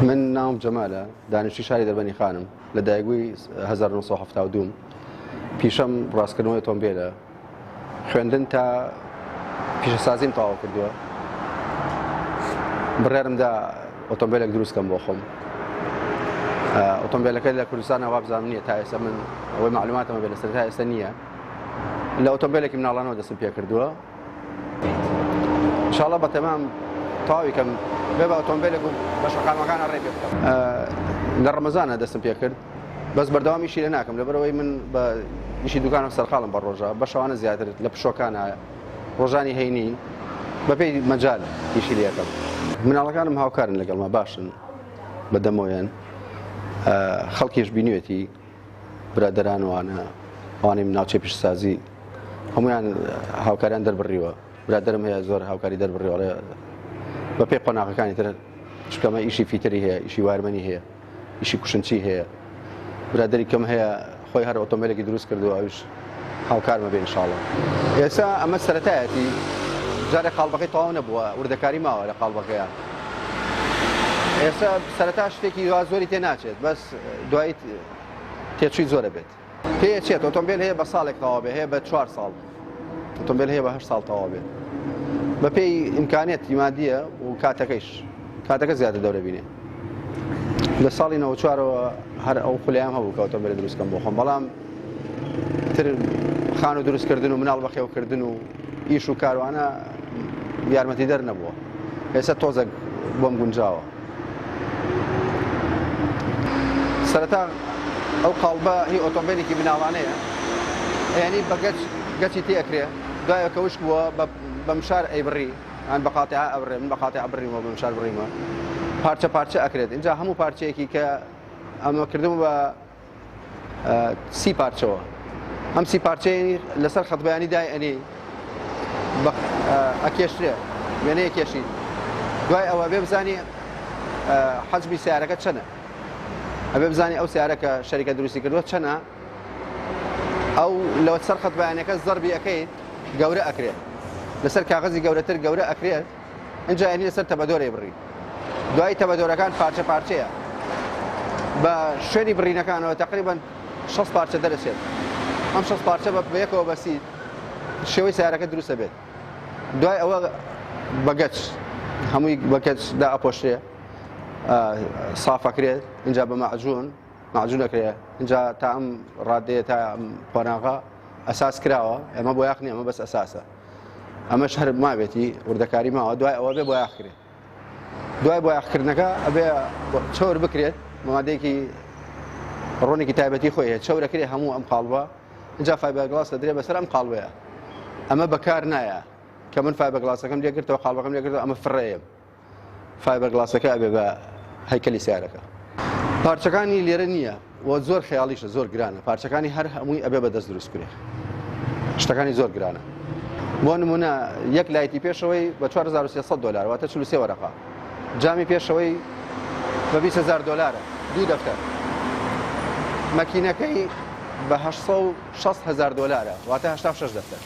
من ناوم جەمالە، دانیشتوی شاری دەربەنی خانم، لە دایکبووی 1972 پیشەم ڕاستکردنەوەی ئۆتۆمبێلە، خوێندن تا پیشەسازیم تەواو کردووە، بڕیارم دا ئۆتۆمبێلێک دروست کەم بۆ خۆم. ئۆتۆمبێلەکە لە کوردستانە وابزانم نییە تا ئێستا من ئەوەی معلوماتەمە بێ لەسەر تا ئێستا نییە. لە ئۆتۆمبێلێکی مناڵانەوە دەستم پێ کردووە. ئینشاڵڵا بە تەمام تەواوی کەم بێ بە ئۆتۆمبیلێک و بە شەقامەکانە ڕێ پێ بکەم لە ڕەمەزانە دەستم پێ کرد بەس بەردەوام ئیشی لێ ناکەم لەبەرەوەی من بە ئیشی دوکانم سەرقاڵم بە ڕۆژە بە شەوانە زیاتر لە پشۆکانە ڕۆژانی هەینی بەپێی مەجال ئیشی لەکەم مناڵەکانم هاوکارن لەگەڵما باشن بە دەمەوەیان خەڵکیش بینیوێتی برادەران وانە ئەوانەی ناوچەی پیشەسازی هەمویان هاوکاریان دەربڕیوە برادرم هەیە زۆر هاوکاری دەربڕیوە ئەڵێ بە پێی قۆناغەکانی تر چکەمە ئیشی فیتەری هەیە ئیشی وارمەنی هەیە ئیشی کوشنچی هەیە برادری کەم هەیە خۆی هەر ئۆتۆمبیلێکی دروست کردووە ئەوش هاوکارمە بێ ئینشاڵڵا ئێستا ئەمە سەرەتایەتی جارێ قاڵبەکەی تەواو نەبووە وردەکاری ماوە لە قاڵبەکەیە ئێستا سەرەتا شتێکی وا زۆری تێ ناچێت بەس دوایی تێچووی زۆرە بێت پێچێت ئۆتۆمبیل هەیە بە ساڵێک تەواو بێ هەیە بە چوار ساڵ ئۆتۆمبیل هەیە بە هەشت ساڵ تەواو بێت بەپێی ئیمکانیەت مادیە و کاتەکەیش کاتەکە زیاتر دەورە بینێ لە ساڵی 94ەوە هەر ئەو خولیام هەبوو کە ئۆتۆمبیل دروستکەم بۆ خۆم بەڵام تر خان و دروستکردن و مناڵ بەخێوکردن و ئیش و کاروانە یارمەتیدەر نەبووە ئێستا تۆزێک بۆم گونجاوە سەرەتا ئەو قاڵبە هی ئۆتۆمبیلێکی مناڵانەیە یعنی بە گەچ گەچی تێ ئەکرێ دوایە کە وشک بووە بە مشار ئەیبڕی ئەن بە قاتع ئەبڕێ من بە قاتع بڕیمەوە بە مشار بڕیمە پارچە پارچە ئەکرێت اینجا هەموو پارچەیەکی کە ئەمە کردم بە سی پارچەوە ئەم سی پارچەی لەسەر خەتبەیانی دای ئەنێی ئەکێشرێ وێنەیە کێشی دوای ئەوە بێ بزانی حەجمی سیارەکە چەنە ئەبێ بزانی ئەو سیارە کە شەریکە دروستی کردووە چەنە ئەو لەوە سەر خەت بەیانەکە زەربی ئەەکەیت گەورە ئەکرێت لەسەر کاغەزی گەورەتر گەورە ئەکرێت ئینجا یانی لەسەر تەبەدۆرەی بڕی دوای تەبەدۆرەکان پارچە پارچەیە بە شوێنی بڕینەکانەوە تقریبا 6 پارچە دەرەچێت ئەم 6 پارچە بە یەکەوە بەسیت شێوەی سیارەکە دروستە بێت دوای ئەوە بەگەچ هەمووی بەکەچ دا ئەپۆشرێ سافەکرێت اینجا بە مەعجون مەعجون ئەکرێ اینجا تا ئەم ڕادەیە تا ئەم قۆناغە ئەساس کراوە ئەمە بۆیاخ نیە ئەمە بەس ئەساسە ئەمەش هەر ماوێتی وردەکاری ماوە دوای ئەوە بێ بۆیاخ کرێت دوای بۆیاخکردنەکە ئەبێ چۆر بکرێت مادەیەکی ڕۆنێکی تایبەتی خۆی هەیە چەورەکرێ هەموو ئەم قاڵبە اینجا فایبەرگڵاس دەدرێ بەسەر ئەم قاڵبەیە ئەمە بەکار نایە کە من فایبەرگڵاسەکەم لێگرتەوە قاڵبەکەم لێگرتەوە ئەمە فڕێیە فایبەر گڵاسەکە ئەبێ بە هەیکەلی سیارەکە. پارچەکانی لێرە نییە و زۆر خەیاڵیشە زۆر گرانە پارچەکانی هەر هەمووی ئەبێ بە دەست دروست کرێ شتەکانی زۆر گرانە بۆ نمونە یەک لایتی پێشەوەی بە 4300 دلار واتە 43 وەرەقە جامی پێشەوەی بە 20000 دلارە دوو دەفتەر مەکینەکەی بە 860 هزار دلارە واتە 86 دەفتەر.